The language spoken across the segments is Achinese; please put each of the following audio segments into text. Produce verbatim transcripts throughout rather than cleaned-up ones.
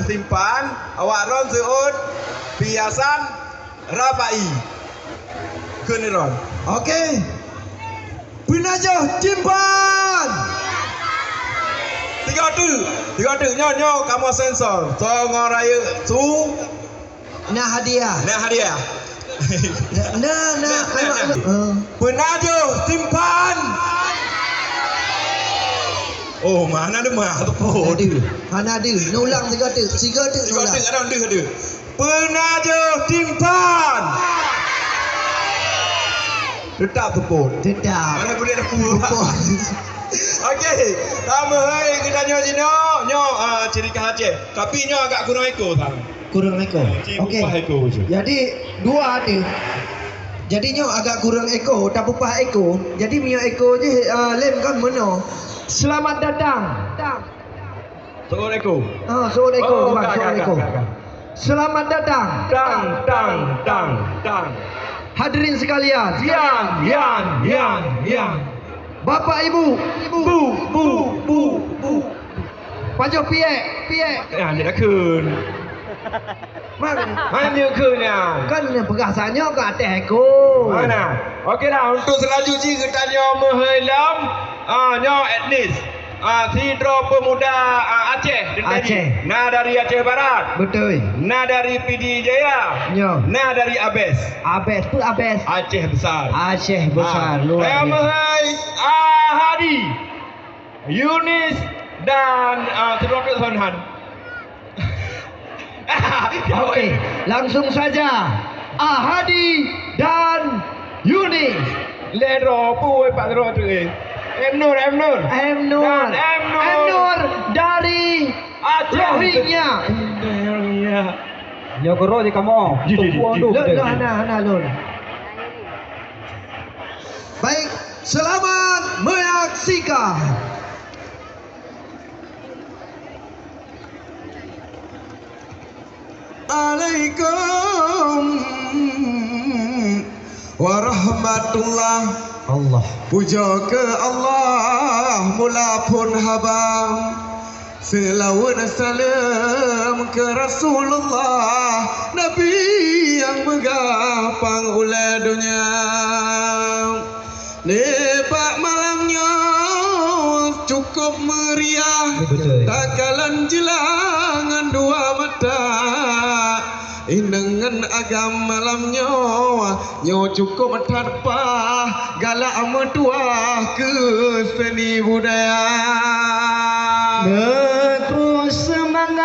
Simpan, awak droen seuôt piasan rabai. Keuneurôn. Okey. Peunajoh simpan. Tiga teuk, tiga teuk nyoe, nyoe kamoe sensor. Soe ngon rayeuk su? Na hadiah. Na hadiah. Na, na, na, na, na. Eh. Peunajoh simpan. Oh, mana ada mah tu pun. Hana deuh. Hana deuh. Neulang sigoe teuk. Sigoe teuk neulang. Sigoe teuk, ada deuh, deuh. Peunajoh simpan. Tetap teupeue. Tetap. Mana boleh dah teupeue. Teupeue. Okey. Tameuhai geutanyoe jinoe. Nyoe, ah, ciri khas Aceh. Tapi nyoe agak kurang eko sang. Kurang eko. Ciri khas eko je. Jadi, dua ada. Jadi, nyoe agak kurang eko, tapupah eko. Jadi, meunyoe eko je, ah, lem kan meunoe. Selamat datang. Seuôt eko. Ah, seuôt eko, oh, Bang, ka, seuôt ka, eko. Ka, ka, ka. Selamat datang. Tang, tang, tang, tang. Hadirin sekalian. Yan, yan, yan, yan. Bapak Ibu. Bu, bu, bu, bu. Pajoh piek, piek. Ya, dia dah kun. Mak. Hanya kun ya. Kan peugah sanyo ke atas eko. Mana? Okey dah, untuk selanjutnya geutanyoe meuheulam, ah, nyoe etnis. Ah, sidroe pemuda, ah, Aceh, teuntèe jih. Aceh. Na dari Aceh Barat. Betul. Na dari Pidie Jaya. Nyo. Na dari Abes. Abes, peue Abes? Aceh Besar. Aceh Besar, ah, luar biasa. Meuhai Ahadi, Yunis dan, ah, sidroe teuk Sonhan. Okey, langsung saja. Ahadi dan Yunis. Lé droe, peue pat droe tu, eh? M Nur, M Nur. M Nur. Dan M Nur. M Nur dari Aceh. Rohingya. Rohingya. Nyoe keudroe di kamoe. Ji, ji, ji, ji. Lôn, lôn, hana, hana, lôn. Baik, selamat menyaksikan. Alaikum warahmatullah. Allah. Puja keu Allah, mula phon haba. Seulaweuet saleuem keu Rasulullah, Nabi nyang meugah pang ulèe donya. Nibak malam nyoe cukôp meuriah, betul, takalon jeulah ngon dua mata. Inong ngon agam malam nyoe, nyoe cukôp that paih, galak meutuah keu seuni budaya. Meutroh seumangat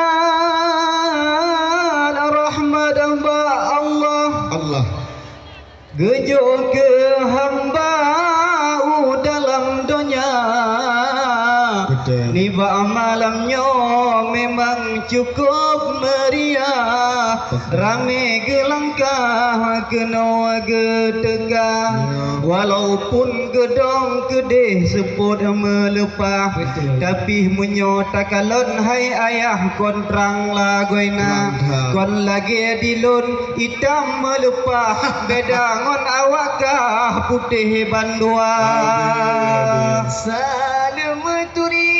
rahmat bak Allah. Allah. Geujok keu hamba u dalam donya. Betul. Nibak malam nyoe memang cukôp meuriah. Betul. Ramé geulangkah keunoe geuteuka. Ya. Walaupun geudong keudeh seupôt meuleupah. Betul. Tapi meunyoe takalon hai ayah kon trang lagoina. Trang that. Kon lagèe di lôn itam meuleupah, beda ngon awak kah putéh bandua. Amin, amin. Saleuem turi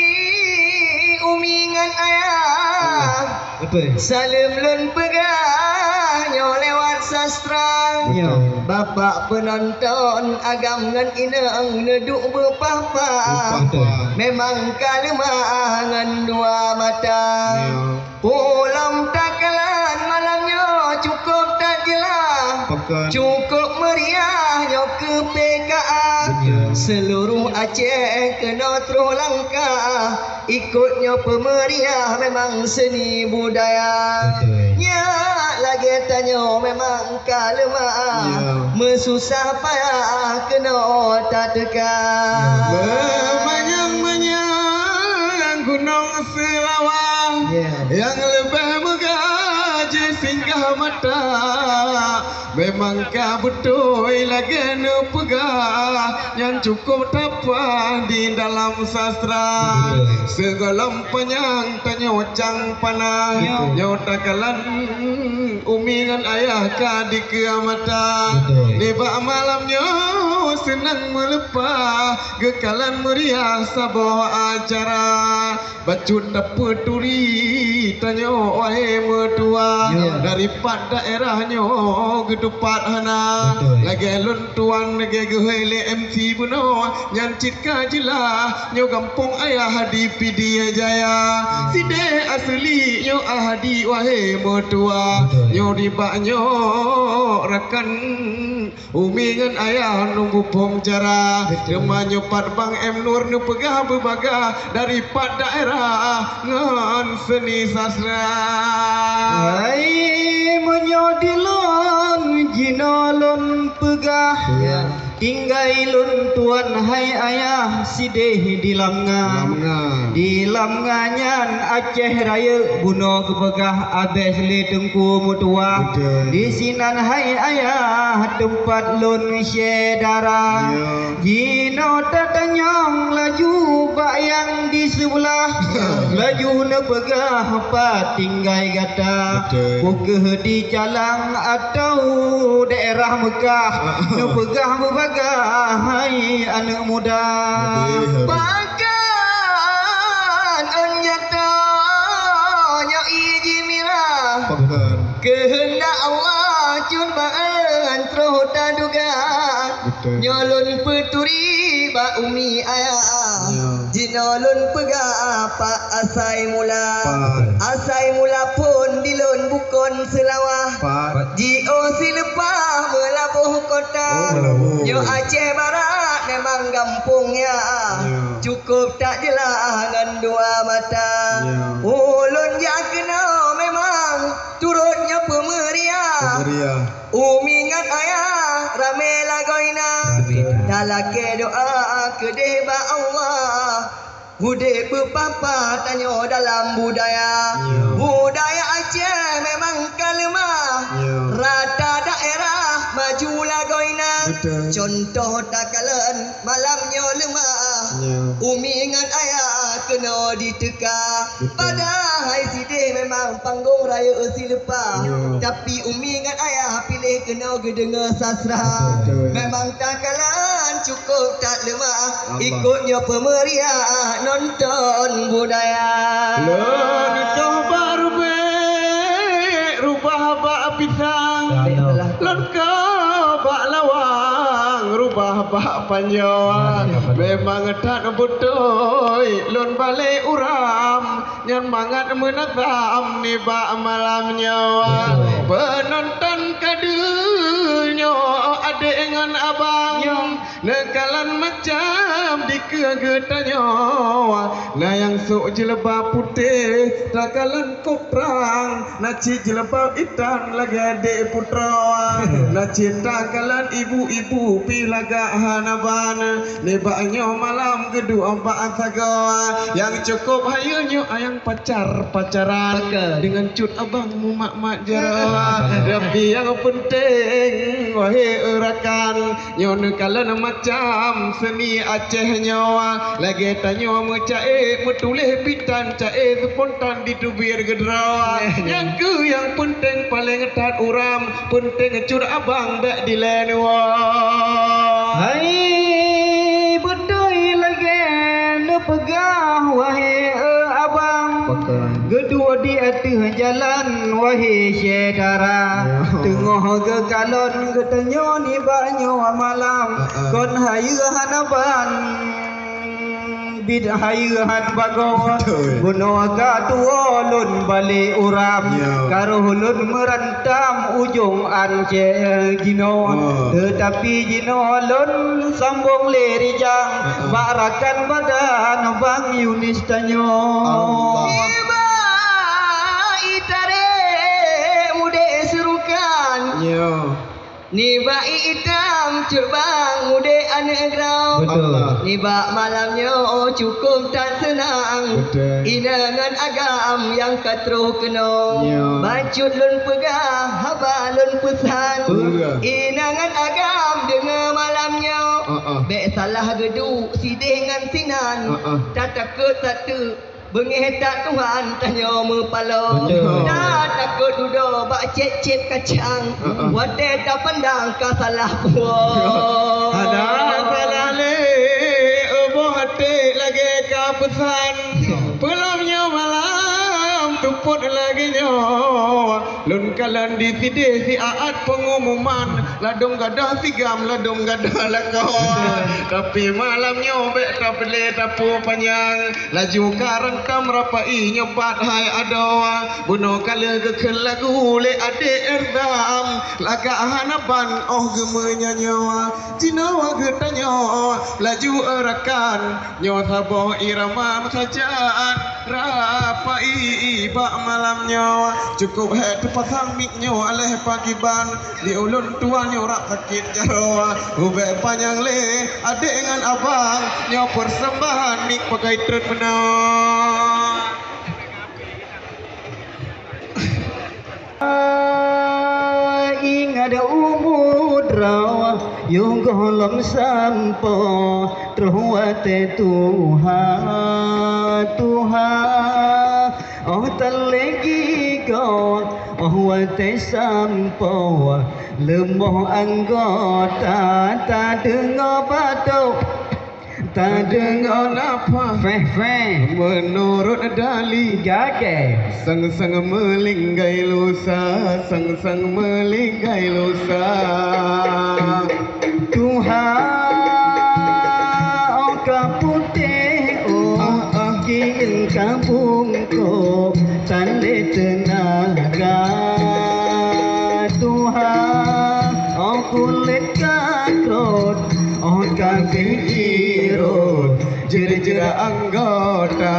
umi ngon ayah. Betul. Saleuem lôn peugah nyoe lewat sastra. Betul. Bapak peunonton agam ngon inong neuduek beupah-pah. Beupah-pah. Memang ka leumah ngon dua mata. Ya. Pulang takalon malam nyoe cukôp that jeulaih. Pakon. Cukôp meuriah nyoe keu P K A. Betul. Seuluruh Aceh keunoe troh langkah. Ikôt nyoe peumeuriah memang seuni budaya. Betul. Nyak lagèe tanyoe memang ka leumah. Ya. Meususah payah keunoe tateuka. Ya. Meumanyang-manyang gunong Seulawah, ya, nyang leubeh meugah jisinggah mata. Memang ka beutôi lagée neupeugah, nyan cukôp tapeugah di dalam sastra. Beutôi. Sigohlom panyang tanyoe cang panah. Ya. Nyoe takalon umi ngon ayah ka dikeue mata. Beutôi. Nibak malam nyoe seunang meuleupah, geukalon meuriah saboh acara. Bacut tapeuturi tanyoe, wahé meutuah, ya, dari pat daerah nyoe geutupat hana. Beutôi. Lagée lôn tuan lagée geuhôi lé M C bunoe, nyan cit ka jeulaih nyoe gampông ayah di Pidie Jaya. Hmm. Sideh asli nyoe ahadi, wahé meutuah. Beutôi. Nyoe dibak nyoe rakan Umi ngon ayah nunggu phom cara. Beutôi. Teuma nyoe pat Bang M Nur neupeugah beubagaih dari pat daerah ngon seuni sastra. Hai, meunyoe dilôn jinoe lôn peugah, ya, tinggai lôn tuan hai ayah sideh di Lamnga. Lamnga. Di Lamnga nyan Aceh Rayeuk bunoe geupeugah abéh lé Teungku meutuah. Beutôi. Di sinan hai ayah teumpat lôn syedara. Ya. Jinoe tatanyong laju bak nyang di seubeulah. Laju neupeugah pat tinggai gata. Beutôi. Peu kheueh di Calang atau daerah Meukah. Neupeugah beubagaih hai aneuëk muda. Beutôi. Pakon ôn nyata nyoe ie jimirah. Pakon. Keuheundak Allah cut bak troh taduga. Beutôi. Nyoe lôn peuturi bak umi ayah. Ya. Jinoe lôn peugah pat asai mula. Pat. Asai mula phon dilôn bukon seulawah. Pat. Jiôh sileupah meulaboh kota. Oh, meulaboh. Nyoe Aceh Barat memang gampông nyan. Ya. Cukôp that jeulaih ngon dua mata. Ya. Ulôn jak keunoe memang turot nyoe peumeuriah. Peumeuriah. Umi ngon ayah ramé lagoina. Ramé. Talakée doa keudeh bak Allah. Udeb beupapa tanyoe dalam budaya. Ya. Budaya Aceh memang ka leumah. Ya. Rata daerah maju lagoina. Beutôi. Contoh takalon malam nyoe leumah. Ya. Umi ngon ayah keunoe diteuka. Beutôi. Padahai sideh memang panggong rayeuk sileupah. Ya. Tapi umi ngon ayah piléh keunoe geudeungoe sastra. Beutôi. Memang takalon cukôp that leumah. Allah. Ikot nyoe peumeuriah nonton budaya. Lôn toh bak rubek, rubah bak pisang. Lôn ka bak lawang, rubah bak panjoe. Memang that beutôi lôn balek uram, nyan mangat meunasam nibak malam nyoe. Beutôi. Peunonton ka deuh nyoe adek ngon abang. Nyoe. Neukalon macam dikeue geutanyoe. Na nyang sôk jilbab putéh, takalon kôb trang. Na cit jilbab itam lagée dek putroe. Na cit takalon ibu-ibu pih lagak hana ban. Nibak nyoe malam geuduek bak sagoe. Nyang cukôp hayeue nyoe ayang pacar-pacaran. Beutôi. Deungon cut abang mumat-mat jaroe. Tapi nyang peunteng, wahé rakan, nyoe neukalon macam seuni Aceh nyoe. Lagée tanyoe meucaé, meutuléh bitan caé spontan diteubiet keudroe. Nyang kheueh nyang peunteng paleng that uram, peunteng cut abang bék dilée neuwoe. Hai, beutôi lagée neupeugah, wahé abang. Pakon. Geuduek di ateueh jalan, wahé syedara. Ya. Teungoh geukalon geutanyoe nibak nyoe malam. Heeh. Kon hayeue hana ban, bit hayeue han bagoe. Beutôi. Bunoe ka tuwoe lôn balek uram. Ya. Karoh lôn meurantam ujong Aceh jinoe. Oh. Teutapi jinoe lôn sambong lé rijang. Heeh. Bak rakan badan Bang Yunis tanyoe. Allah. Iba itarek udeb seurukan. Ya. Nibak itam cut bang udép aneuk droe. Betul. Nibak malam nyoe cukup that seunang. Betul. Inong ngon agam nyang ka troh keunoe. Ya. Bacut lôn peugah haba lôn peusan. Peugah. Inong ngon agam deungoe malam nyoe. Ah, ah. Bék salah geuduek sideh ngon sinan. Ah, ah. Tatakot tateuk Beungéh that Tuhan tanyoe meupaloe. Betul. Dak takot dudoe bak cép-cép kacang. Heeh. Watée tapandang ka salah puwoe. Hana salah lé, euboh até lagée ka peusan. Peulom nyoe malam, teupot lagée nyoe. Lôn kalon di sideh siat peungumuman, ladôm gadôh sigam, ladôm gadôh lakoe. Tapi malam nyoe bék tapeulet tapue panyang. Laju ka rantam rapai nyoe pat hai adoe. Bunoe ka lheueh geukheun lagu lé adék Erdam. Lagak hana ban óh geumeunyanyoe. Jinoe geutanyoe laju eurakan. Nyoe saboh irama meusajan rapai bak malam nyoe. Cukup hék teupasang mik nyoe aléh pagiban. Di ulôn tuan nyoe rak sakét jaroe. Ubék panyang lé adék ngon abang. Nyoe peusembahan mik pakai treuk meunoe. Ingat umu droe, yoh gohlom sampoe, troh watée tuha, tuha. Óh talegi goe, óh watée sampoe, leumoh anggota tadeungoe batok. Tadeungoe nafah. Feh, feh. Meunurot dali. Gagée. Sang-sang meulinggai lusa, sang-sang meulinggai lusa. Tuha, oh ka putéh, oh, ah, ah, gieng ka bungkôk, tan lé teunaga. Tuha, oh kulét ka krot, oh ka beuirot, jeuet-jeuet anggota,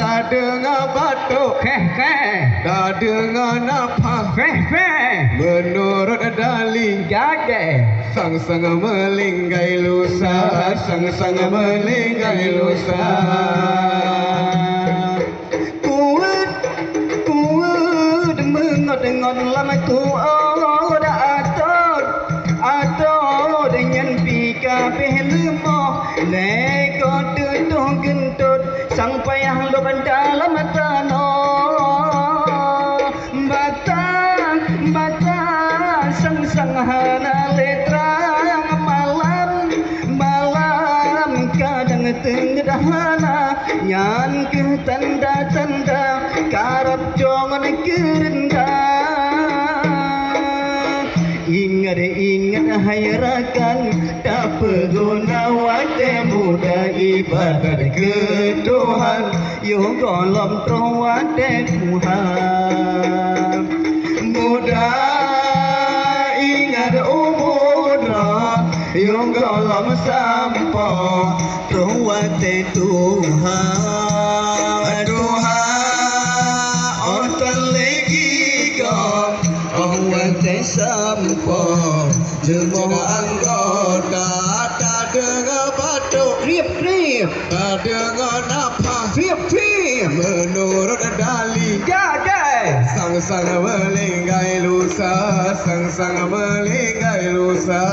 tadeungoe batok. Héh, héh. Tadeungoe nafah. Héh, héh. Meunurot dali. Gagée. Sang-sang meulinggai lusa, sang-sang meulinggai lusa. Kuweuet, kuweuet meungot-ngot lam tuot, atot, atot nyan pih ka béh leumoh, lé goe teutoh geuntot, sang payah lom dalam tanoh. Bata, bata, sang-sang hana lé trang malam, malam kadang teungeut hana. Nyan kheueh tanda-tanda karab jongon keureunda. Ingat-ingat hai rakan, tapeuguna watée muda ibadat keu Tuhan, yoh gohlom troh watée tuha. Muda ingat umu droe, yoh gohlom sampoe, troh watée tuha, tuha, óh talegi goe, óh watée sampoe, leumoh anggota, tadeungoe batok, kriep-kriep, tadeungoe nafah, fiep-fiep, meunurot dali, gagée, sang-sang meulinggai lusa, sang-sang meulinggai lusa.